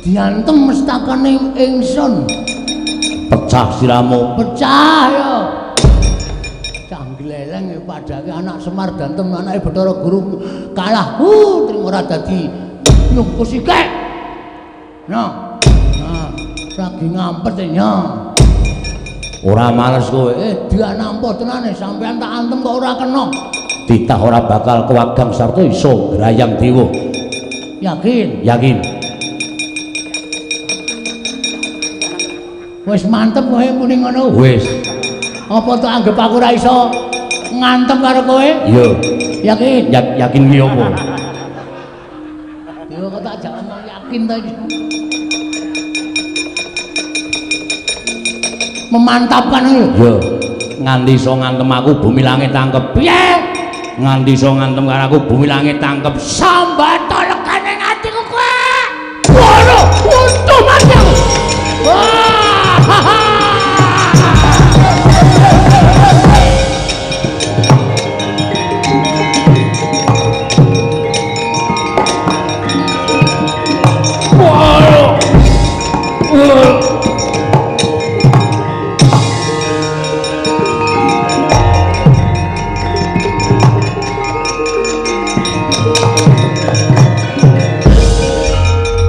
Diantem mestakane ingsun. Pecah siramu. Pecah ya. Cah gleleng padake anak Semar dantem anake Bathara Guru kalah. Trimo ora dadi nyukus iki. Nah. Nah, lagi ngampet ya. Ora males kowe. Dia nampa tenane sampean tak antem kok ora kena. Titah ora bakal kewagang sarta iso grayang dewa. Yakin? Yakin. Wis mantep kowe muni ngono. Wis. Apa tak anggap aku ora iso ngantem karo kowe? Iya. Yakin? Yakin ki apa? Dewa kok tak jak ngomong yakin ta iki. Memantapkan lho. Iya. Nganti iso ngantem aku bumi langit tangkep. Piye? Nganti iso ngantem karo aku bumi langit tangkep. Sambata lekane atiku kowe. Waduh, untung mati aku. Wah.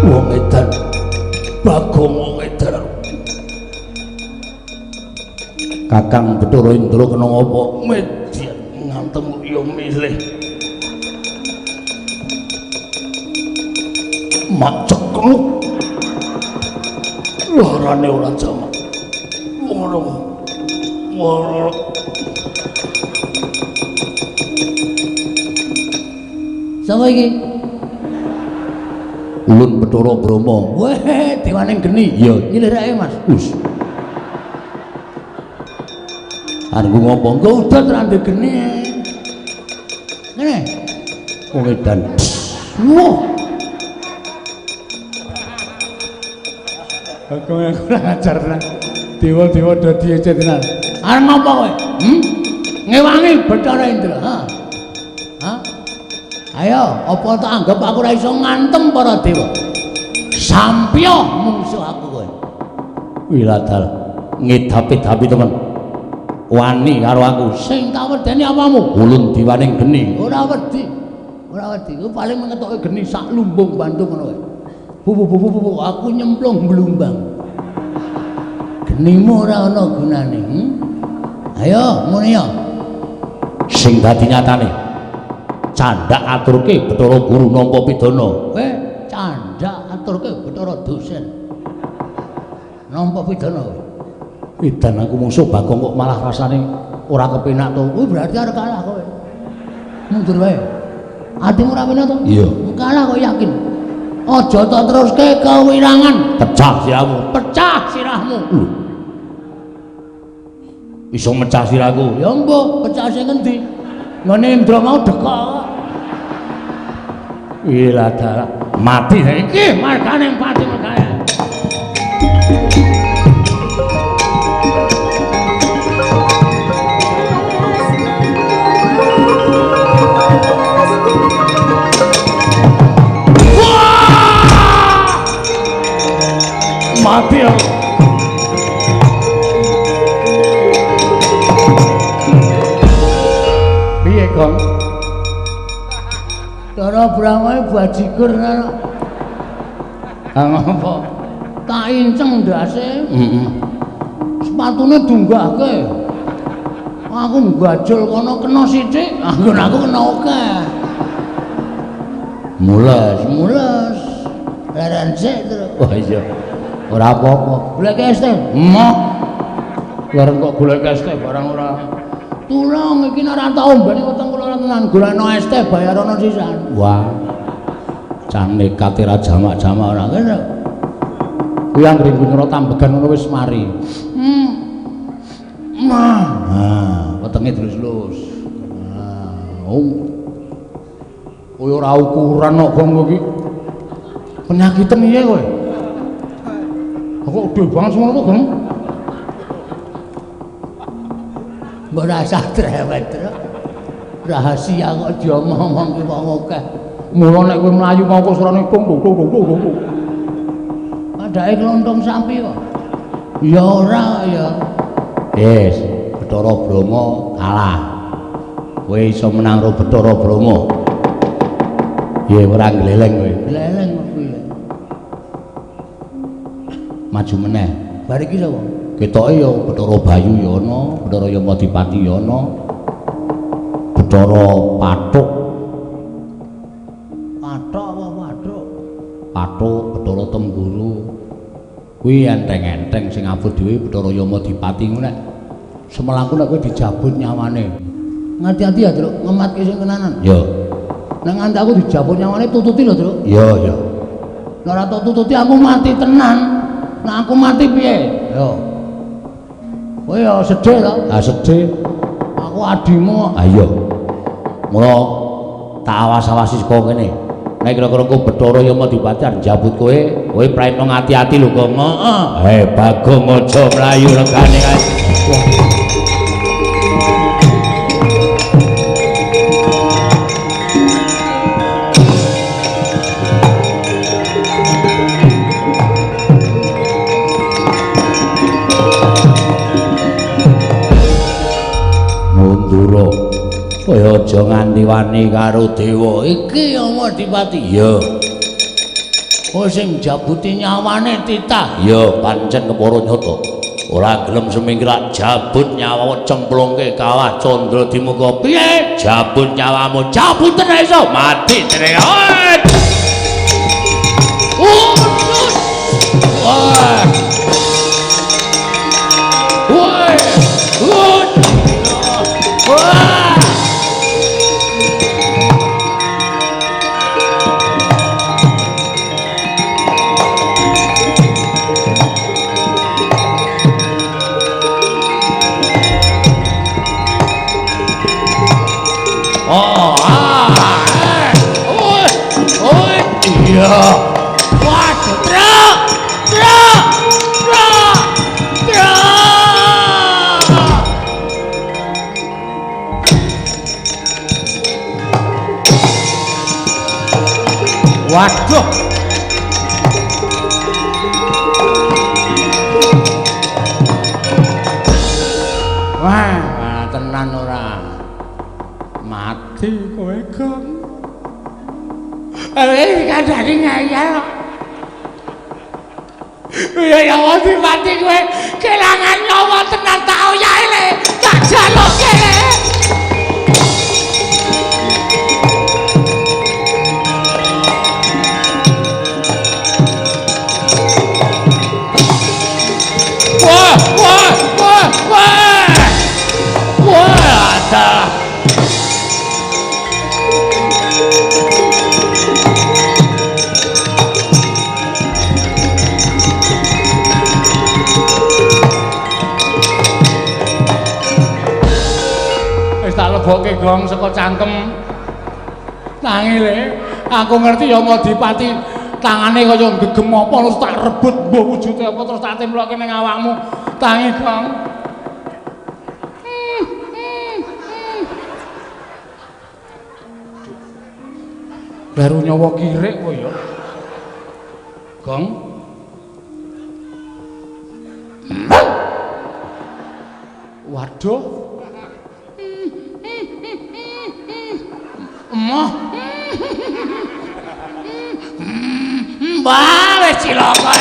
Wong edan, Bagong wong edan. Kakang Bathara Indra kena ngapa? Median ngantem ya milih. Mak cekluk. Larane ora jamak. Ngono. Ngono. Sapa iki? Ulun Bathara Brahma. Weh, dewane geni. Iya, nyilirake Mas. Us. Arep ngopo? Engko udan ra ndek geni. Ngene. Wong edan. Wuh. Aku kurang ajar tenan. Dewa-dewa do diece tenan. Arep ngopo kowe? Ngewangi Bathara Indra. Ha. Ha? Ayo, apa tak anggap aku ora iso ngantem para dewa? Sampya mungsuh aku kowe. Wiladal ngedapi-dapi temen. Wani karo aku. Sing tak wedeni apamu? Ulun diwaning geni. Ora wedi. Ora wedi. Ku paling mengetoke geni sak lumbung Bandung ngono kowe. Bu bu bu bu aku nyemplung blumbang. Genimu ora ana gunane. Ayo ngene ya. Sing dadi nyatane. Candhak aturke Bathara Guru nampa pidana. Kowe candhak aturke Bathara dosen. Nampa pidana kowe. Edan aku mungsuh Bagong kok malah rasane ora kepenak to. Kuwi berarti arep kalah kowe. Mundur wae. Atimu ora penak to? Iya. Kalah kok yakin. Aja tak teruske kewirangan. Pecah sirahmu. Pecah sirahmu. Lho. Iso mecah sirahku. Ya mbuh, pecah sing endi? Ngene Indra mau dekok. Wiladara mati saiki margane pati margane. Mati aku. Piye, Gong? Cara Brahma bajigur ngono. Ha ngopo? Tak inceng ndase. Heeh. Sepatune dunggahke. Aku nggajul kono kena sithik, anggon aku kena akeh. Mules, mules. Leren sik, Truk. Wah iya. Ora apa-apa. Golek es teh. Emoh. Leren kok golek es teh barang ora. Tulung iki nek ora tau ombene weteng kula ora tenan golekno es teh bayarono sisan. Wah. Can nekate ra jamak-jamak ora kene. Kuwi anggere nyerot tambegan ngono wis mari. Mah. Nah, wetenge dilus-lus. Nah, oh. Kowe ora ukuran kok gong kowe iki. Penyakiten piye kowe? Kok gede banget semono to, Gong? Mbok rasah drewet, Truk. Rahasia kok diomong-omongke wong akeh. Mula nek kowe mlayu mau kok surane tung tung tung tung tung. Padake klontong sapi kok. Ya ora ya. Wis, Bathara Brahma kalah. Kowe iso menang karo Bathara Brahma. Piye ora gleleng kowe? Gleleng kok kuwi. Maju meneh. Bar iki sapa? Ketoke ya Bathara Bayu ya ana, Bathara Yamadipati ya ana. Bathara Pathuk. Pathok apa Pathuk? Pathuk, Bathara Tengguru. Kuwi enteng-enteng sing abot dhewe Bathara Yamadipati ngono nek semelangku nek kowe dijabut nyawane. Ngati-ati ya, Truk, ngematke sing tenanan. Ya. Nek nganti aku dijabut nyawane tututi lho, Truk. Ya, ya. Nek ora tok tututi aku mati tenan. Nek aku mati piye? Yo. Kowe ya sedih to? Ah sedih. Aku adimu. Ah iya. Mula tak awas-awasi saka kene. Nek kira-kira engko Bathara Yamadipati arep njabut kowe, kowe praitno ngati-ati lho, Gong. Heeh. Eh, Bagong aja mlayu regane kae. Wah. Mundura. Kowe aja nganti wani karo dewa iki Yamadipati. Iya. Kowe sing njabuti nyawane titah. Iya, pancen kepara nyata. Ora gelem semingkir jabut nyawa cemplungke kawah Candra Dimuka. Piye? Jabut nyawamu, jabuten iso mati jenenge. Wah. Wah. Wah. Oh, ah, oh, oh, iya. Waduh, truk, truk, truk, truk. Waduh. Wah, tenan ora. Mati kowe, Gong. Eh, kandhane ngeyel. Ya ya mati kowe kelangan nyawa tenan tak oyahe le. Tak jaluke le. Wah, wah, wah, wah. Wah, ada. Tak lebokke gong saka cangkem. Tangi le, aku ngerti Yamadipati tangane kaya gegem apa terus tak rebut mbuh wujude apa terus tak templokke ning awakmu. Tangi gong. Baru nyawa kirik kowe ya. Gong. Waduh. Emoh. Mbah wis cilaka.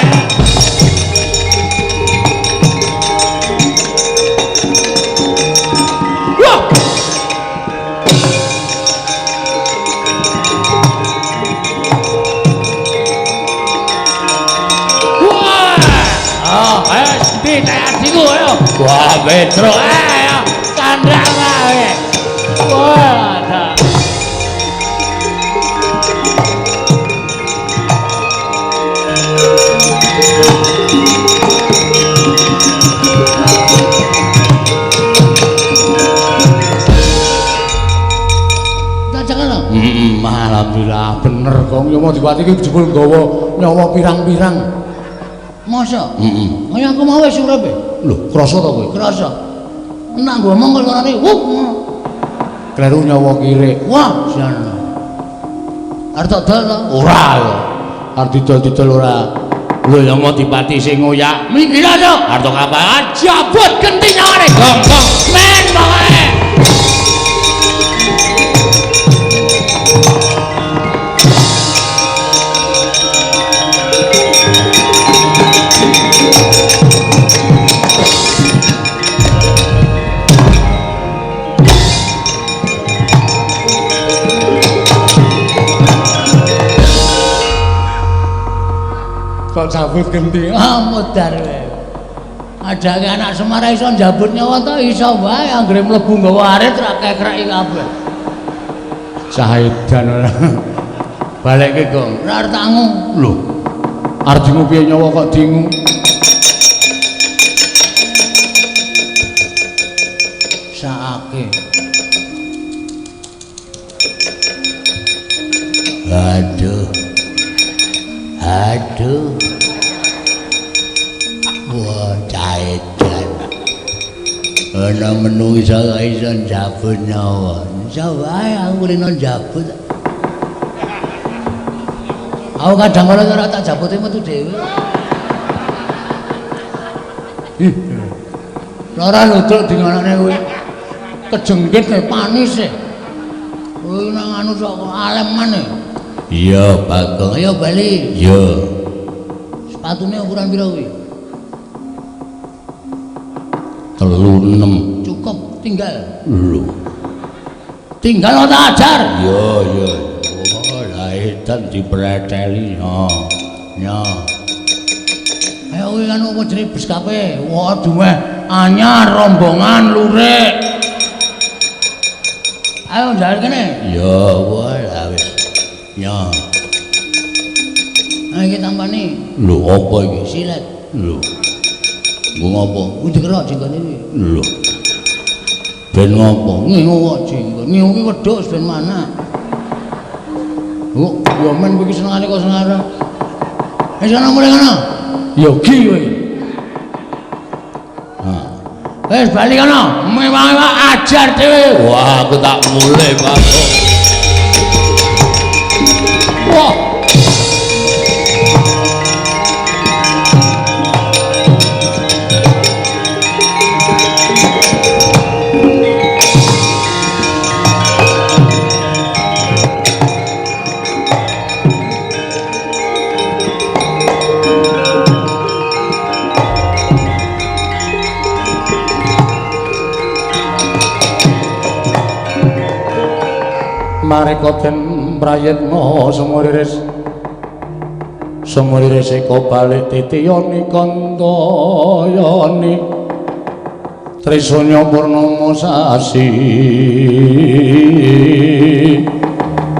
Wah, Petro. Ayo, kandhang wae. Wah, ada. Alhamdulillah bener kok ya Madipati iki jebul nggawa nyawa pirang-pirang. Masa? Heeh. Kaya aku mau wis urip e. Lho, krasa to kowe? Krasa. Enak ngomong kok suarane. Wuh. Kleru nyawa kirik. Wah, jan. Arep tak dol to? Ora ya. Arep didol-didol ora. Lho ya Madipati sing ngoyak. Minggir to. Arep kapan? Jabut genti nyawane. Gong-gong. Men pokoke. Kok cabut genti? Ah, modar kowe. Ajake anak Semar iso njabut nyawa to iso wae anggere mlebu nggawa arit ra kekreki kabeh. Saedan ora. Balekke, Gong. Ora arep tak ngu. Lho. Arep dingu piye nyawa kok dingu? Saake. Aduh. Aduh. Wah, caedan. Ana menungsa kok iso njabut nyawa. Iso wae aku rene njabut. Aku kadang kala ora tak jabuti metu dhewe. Ih. Ora ludruk dingonone kowe. Kejengkit e panis e. Kowe nang anu sok aleman e. Iya, Bagong. Ayo bali. Iya. Sepatune ukuran pira kuwi? 36. Cukup, tinggal. Lho. Tinggal tak ajar. Iya, iya. Oh, lah edan dipreteli. Ha. Ya. Ayo kuwi anu apa jenenge bus kape? Wah, dumeh anyar rombongan lurik. Ayo njaluk kene. Iya, wah lah wis. Ya. Ayo iki tampani. Lho, apa iki? Silet. Lho. Nggo ngopo? Kuwi dikerok jenggote iki. Lho. Ben ngopo? Ngingu kok jenggot. Ngingu ki wedhus ben mana? Oh, ya men kowe iki senengane kok senengane. Wis ana mulih ngono. Ya gi kowe. Ha. Wis bali kono. Mewah-mewah ajar dhewe. Wah, aku tak mulih, Pak. Wah. Mareka den prayitna sumuriris sumuriris eka balik titiyani kantayani Trisanya purnama sasi.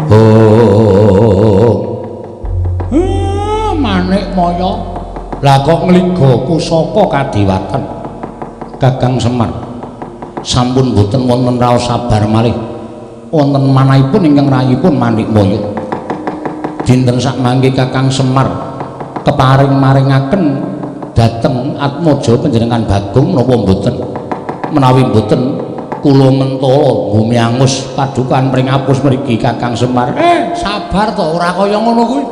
Oh. Manik Maya. Lah kok ngliga pusaka kadiwatan Kakang Semar. Sampun boten wonten raos sabar malih. Wonten manahipun ingkang rayipun Manik Maya. Dinten sakmangke Kakang Semar keparing maringaken dhateng Atmaja panjenengan Bagong napa mboten? Menawi mboten kula mentala bumi angus padukan pringapus mriki Kakang Semar. Sabar to, ora kaya ngono kuwi.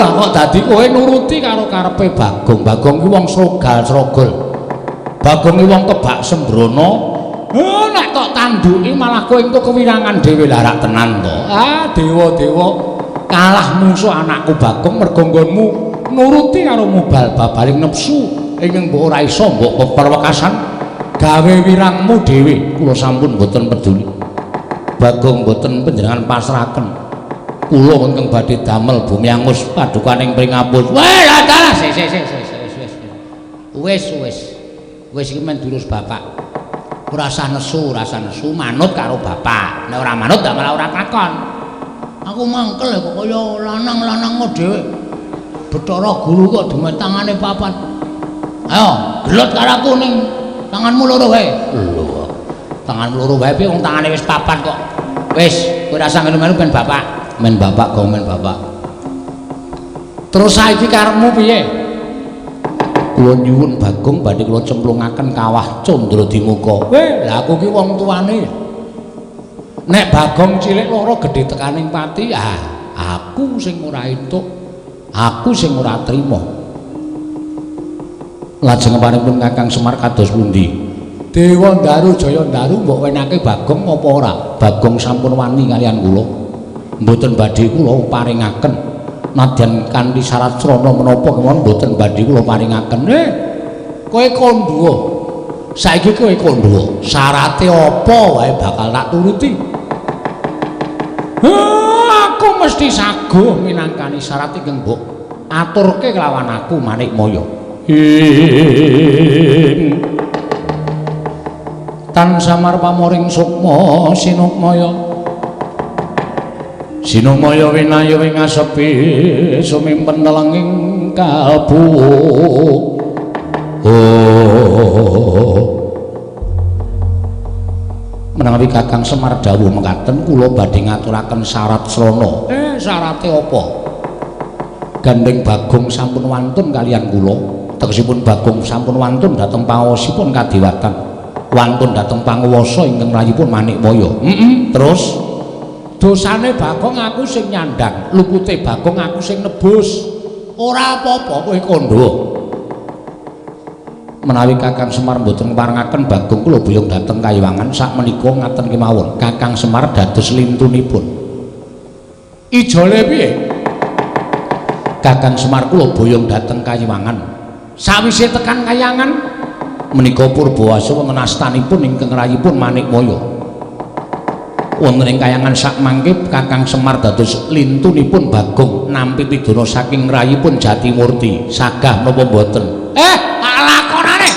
Lah kok dadi kowe nuruti karo karepe Bagong. Bagong ki wong srogal-srogol. Bagong ki wong kebak sembrono. Nek tok tanduki malah kowe engko kewirangan dhewe. Lah rak tenan to. Ah, dewa-dewa kalah musuh anakku Bagong mergo nggonmu nuruti karo mubal babaling nepsu ingkang mbok ora iso mbok peperwekasan gawe wirangmu dhewe. Kula sampun mboten peduli. Bagong mboten panjenengan pasrahaken. Kula ingkang badhe damel bumi angus padukaning pringapus. Weh, lah dalah sik sik sik wis wis. Wis wis. Wis iki men diurus bapak. Ora usah nesu, ora usah nesu, manut karo bapak. Nek ora manut ndak malah ora takon. Aku mangkel kok kaya lanang-lanang dhewe. Bathara Guru kok dume tangane papat. Ayo, gelut karo aku ning tanganmu loro wae. Lho. Tanganmu loro wae piye wong tangane wis papat kok. Wis, kowe ora usah melu-melu ben bapak. Men bapak gong men bapak. Terus saiki karepmu piye? Kula nyuwun Bagong badhe kula cemplungaken kawah Candradimuka. Weh, lah aku ki wong tuane. Nek Bagong cilik loro gedhe tekaning pati, ah, aku sing ora entuk. Aku sing ora trima. Lajeng panipun Kakang Semar kados pundi? Dewa Ndaru Jaya Ndaru mbok wenake Bagong apa ora? Bagong sampun wani kaliyan kula. Mboten badhe kula paringaken. Nadyan kanthi syarat srana menapa kemawon mboten badhe kula paringaken. Kowe kandha. Saiki kowe kandha. Syarate apa wae bakal tak turuti. Aku mesti saguh minangkani syarat ingkang mbok aturke kelawan aku Manikmaya. Tan samar pamoring sukma sinukmaya. Sinukmaya winaya wing asepi sumimpen telenging kalbu. Oh. Menawi Kakang Semar dawuh mekaten kula badhe ngaturaken syarat srana. Syarate apa? Gandeng Bagong sampun wantun kaliyan kula. Tegesipun Bagong sampun wantun dhateng paosipun kadewatan. Wantun dhateng panguwasa ingkang rayipun Manikmaya. Terus dosane Bagong aku sing nyandhang, lupute Bagong aku sing nebus. Ora apa-apa kowe kandha. Menawi Kakang Semar mboten ngparengaken Bagong kula boyong dhateng Kayiwangan sakmenika ngaten kemawon. Kakang Semar dados lintunipun. Ijole piye? Kakang Semar kula boyong dhateng Kayiwangan. Sawise tekan Kayangan menika Purbawasa wonten astanipun ingkang rayipun Manikmaya. Wonten ing Kayangan sakmangke Kakang Semar dados lintunipun Bagong nampi pidana saking rayipun Jatimurti. Sagah napa mboten? Tak lakonane.